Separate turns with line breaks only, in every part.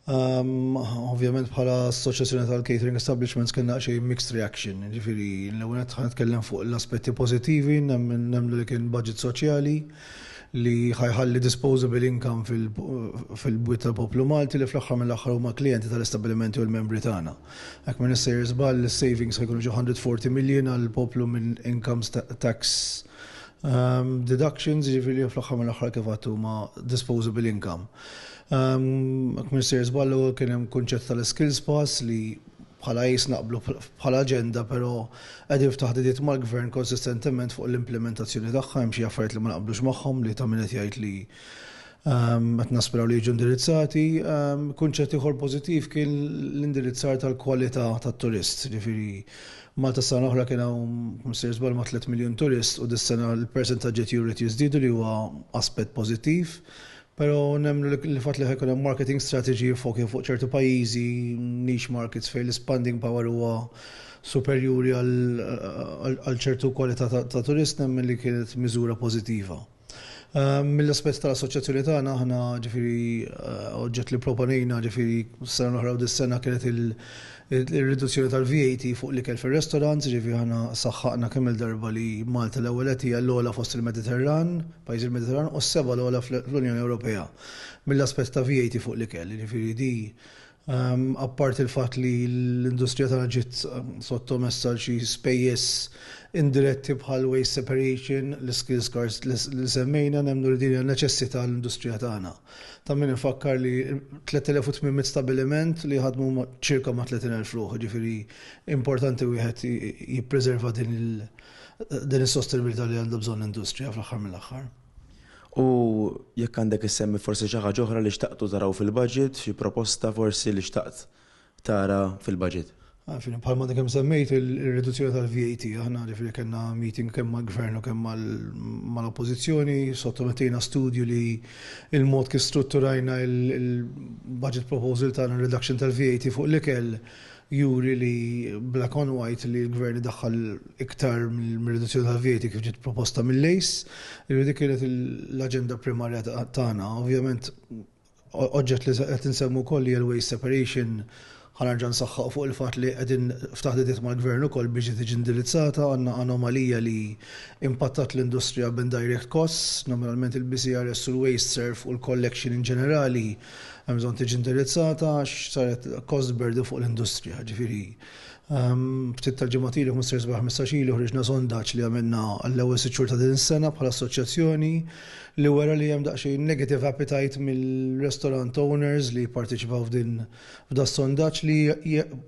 Ovvjament bħala Assoċjazzjoni tal-Catering Establishments kellna xi mixed reaction, ġifieri l-ewwel nett ħa nitkellem fuq l-aspetti pożittivi, nemmnu li kien budget soċjali li ħa jħalli disposable income fil-bwiet tal-poplu Malti li fl-aħħar mill-aħħar huma klijenti tal-istabbilimenti u l-membri tagħna. Jekk m'iniex sejjer żball, is-savings ħa jkunu xi 140 million għall-poplu minn income tax deductions, jiġifieri fl-aħħar mill-aħħar kif għedt huma disposable income. Jekk m'iniex sejjer żball ukoll kien hemm kunċett tal-skills pass li bħala ACE naqblu bħala aġenda però qegħdin f'taħdidiet mal-Gvern konsistentement fuq l-implementazzjoni tagħha. Hemm xi affarijiet li ma naqblux magħhom li ta' min qed jgħid li qed naspiraw li jiġu indirizzati. Kunċett ieħor pożittiv kien l-indirizzar tal-kwalità tat-turist, jiġifieri Malta s-sena l-oħra kien hawn, mhux sejjer żball, ma' 3 miljun turist u dis-sena l-persentaġġi qed juru qed jiżdiedu li huwa aspett pożittiv. Però nemmnu li l-fatt li ħa jkun hemm marketing strategy jiffoka fuq ċertu pajjiżi, niche markets fejn l-spending power huwa superjuri għal ċertu kwalità ta' turist nemmen li kienet miżura pożittiva. Mill-aspett tal-assoċjazzjoni tagħna aħna ġifieri oġġett li proponejna ġifieri s-sena l-oħra u dis-sena kienet il-riduzzjoni tal-VAT fuq l-ikel fir-restaurants, ġifieri aħna saħħaqna kemm il-darba li Malta l-ewwel qed hija l-ogħla fost il-Mediterran, pajjiżi l-Mediterran u s-seba' l-ogħla fl-Unjoni Ewropea mill-aspett ta' VAT fuq l-ikel. Jiġifieri di apparti l-fatt li l-industrija tagħna ġiet sottomessa għal xi spejjeż indiretti bħal waste separation, l-skills cards li semmejna, nemmnu li din hija neċessità għall-industrija tagħna. Ta' min infakkar li 3,800 stabbiliment li jħaddmu ċirka ma' 30,000 ruħ, jiġifieri importanti wieħed jippreserva din din is-sostenibilità li għandha bżonn l-industrija fl-aħħar mill-aħħar.
U jekk għandek issemmi forsi xi ħaġa oħra li xtaqtu taraw fil-budget, xi proposta forsi li xtaqt tara fil-budget.
Għalfejn, bħalma għadni kemm semmejt ir-riduzzjoni tal-VAT, aħna ġifieri kellna meeting kemm mal-Gvern u kemm mal-Oppożizzjoni, sottomettejna studju li il-mod kif strutturajna il-budget proposal tagħna reduction tal-VAT fuq l-ikel juri li black on white li l-Gvern idaħħal iktar mir-riduzzjoni tal-VAT kif ġiet proposta mill-ACE. Ġifieri dik kienet l-aġenda primarja tagħna. Ovvjament oġġett li qed insemmu wkoll hija l-waste separation ħa nerġa' nsaħħaq fuq il-fatt li qegħdin f'taħdidiet mal-Gvern ukoll biex tiġi indirizzata. Għandna anomalija li impattat l-industrija b'indirect costs, nominalment il-BCRS u l-WasteServ u l-collection in ġenerali hemm bżonn tiġi indirizzata għax saret cost burden fuq l-industrija. Ġifieri, ftit tal-ġimgħat ilu, 15 15 ilu, ħriġna sondaġġ li għamilna għall-ewwel 6 xhur ta' din is-sena bħala assoċjazzjoni li wera li hemm daqsxejn negative appetite mill-restaurant owners li jipparteċipaw f'din f'da sondaġġ li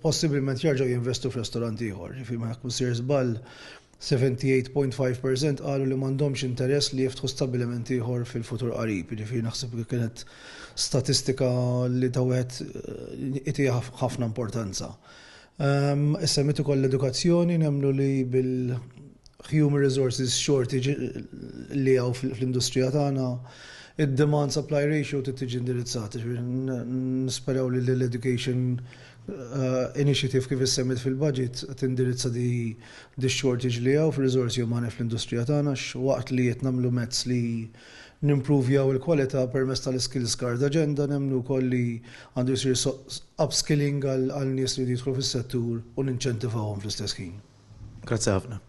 possibilment jerġgħu jinvestu f'restaurant ieħor. Ġifieri ma jkun sir żball 78.5% qalu li m'għandhomx interess li jiftħu stabbiliment ieħor fil-futur qarib. Jiġifieri naħseb li kienet statistika li ta' wieħed itiha ħafna importanza. Issemmit ukoll l-edukazzjoni, nemmnu li bil-human resources shortage li hawn fl-industrija tagħna, id-demand supply ratio trid tiġi indirizzata. Ġifieri nisperaw li l-education initiative kif issemmit fil-budget tindirizza di di shortage li hawn fir-riżorsi umani fl-industrija tagħna għax waqt li qed nagħmlu mezz li nimpruvjaw il-kwalità permezz tal-skills card agenda nemmnu wkoll li għandu jsir upskilling għal nies li jridu jidħlu fis-settur u ninċentivawhom fl-istess ħin.
Grazzi ħafna.